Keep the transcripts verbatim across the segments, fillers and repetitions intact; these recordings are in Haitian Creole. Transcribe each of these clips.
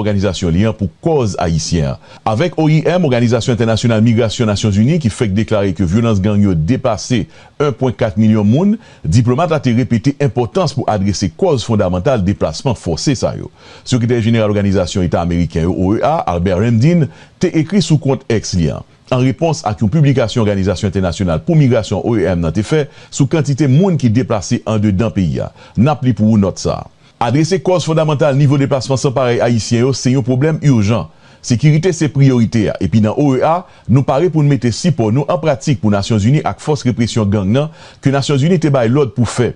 òganizasyon li an pou kòz ayisyen an. Avèk O I M, Òganizasyon Entènasyonal Migrasyon Nasyonzini, ki fèk deklare ke vyolans gang yo depase en pwen kat milyon moun, diplomat la te repete enpòtans pou adrese kòz fondamantal deplasman fòse sa yo. Sekretè Jeneral Òganizasyon Eta Ameriken yo, O E A, Albert Ramdin, te ekri sou kont X li an, an repons ak yon piblikasyon Òganizasyon Entènasyonal pou Migrasyon, O E M, nan te fè sou kantite moun ki deplase andedan peyi a. N ap li pou ou nòt sa a. Adrese kòz fondamantal nivo deplasman san parèy ayisyen yo se yon pwoblèm ijan. Sekirite se priyorite a, epi nan O E A, nou pare pou n mete sipò nou an pratik pou Nasyonzini ak fòs represyon gang nan ke Nasyonzini te bay lòd pou fè.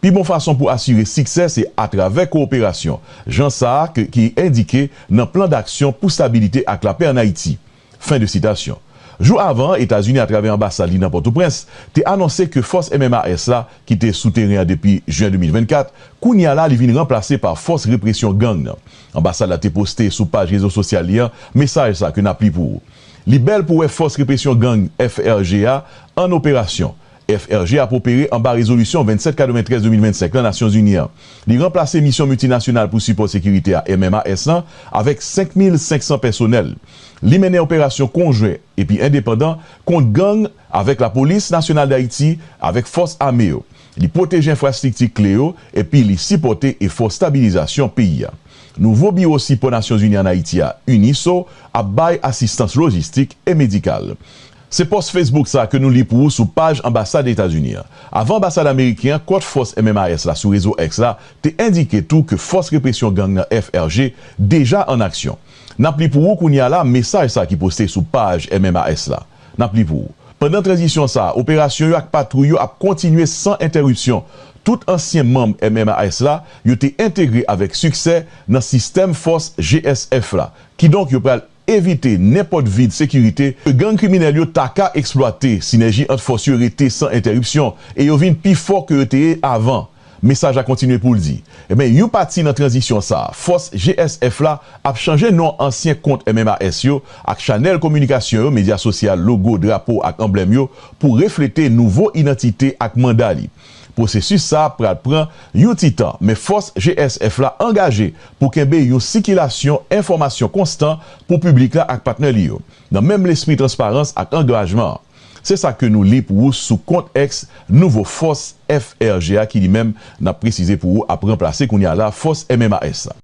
Pi bon fason pou asire siksè se atravè kowoperasyon, jan sa a ke, ki endike nan Plan Daksyon pou Stabilite ak Lapè ann Ayiti. Fen de sitasyon. Jou avan an, Etazini, atravè anbasad li nan Pòtoprens, te anonse ke fòs M M A S la, ki te sou teren an depi jen de mil vennkat, kounye a la, li vin ranplase pa fòs represyon gang nan. Anbasad la te poste sou paj rezo sosyal li an mesaj sa ke n ap li pou ou. Li bèl pou wè fòs represyon gang F R G a an operasyon. F R G ap opere anba rezolisyon vennsèt katreventrèz de mil vennsenk lan Nasyonzini an. Li ranplase Misyon Miltinasyonal pou Sipò Sekirite a, M M A S lan, avèk senk mil senk san pèsonèl. Li mennen operasyon konjwen epi endepandan kont gang avèk Lapolis Nasyonal d Ayiti, avèk fòs ame yo. Li pwoteje enfrastrikti kle yo epi li sipòte efò stabilizasyon peyi a. Nouvo Biwo Sipò Nasyonzini ann Ayiti a, UNISO, ap bay asistans lojistik e medikal. Se pòs Facebook sa a ke nou li pou ou sou paj anbasad Etazini an. Avan anbasad ameriken an, kòt fòs M M A S la sou rezo X la te endike tou ke fòs represyon gang nan F R G deja ann aksyon. N ap li pou ou kounye a la mesaj sa a ki poste sou paj M M A S la. N ap li pou ou. Pandan tranzisyon sa a, operasyon yo ak patwouy yo ap kontinye san entèripsyon. Tout ansyen manm M M A S la, yo te entegre avèk siksè nan sistèm fòs G S F la. Kidonk, yo pral evite nenpòt vid sekirite ke gang kriminèl yo ta ka eksplwate. Sinèji ant fòs yo rete san entèripsyon e yo vin pi fò ke yo te ye avan. Mesaj la kontinye pou l di, ebyen, yon pati nan tranzisyon sa a, fòs G S F la ap chanje non ansyen kont M M A S yo ak chanèl kominikasyon yo, medya sosyal, logo, drapo ak anblèm yo pou reflete nouvo idantite ak manda li. Pwosesis sa a pral pran yon ti tan, men fòs G S F la angaje pou kenbe yon sikilasyon enfòmasyon konstan pou piblik la ak patnè li yo, nan menm lespri transparans ak angajman an. Se sa ke nou li pou ou sou kont X nouvo fòs F R G a, ki li menm, n ap presize pou ou, ap ranplase kounye a la fòs M M A S la.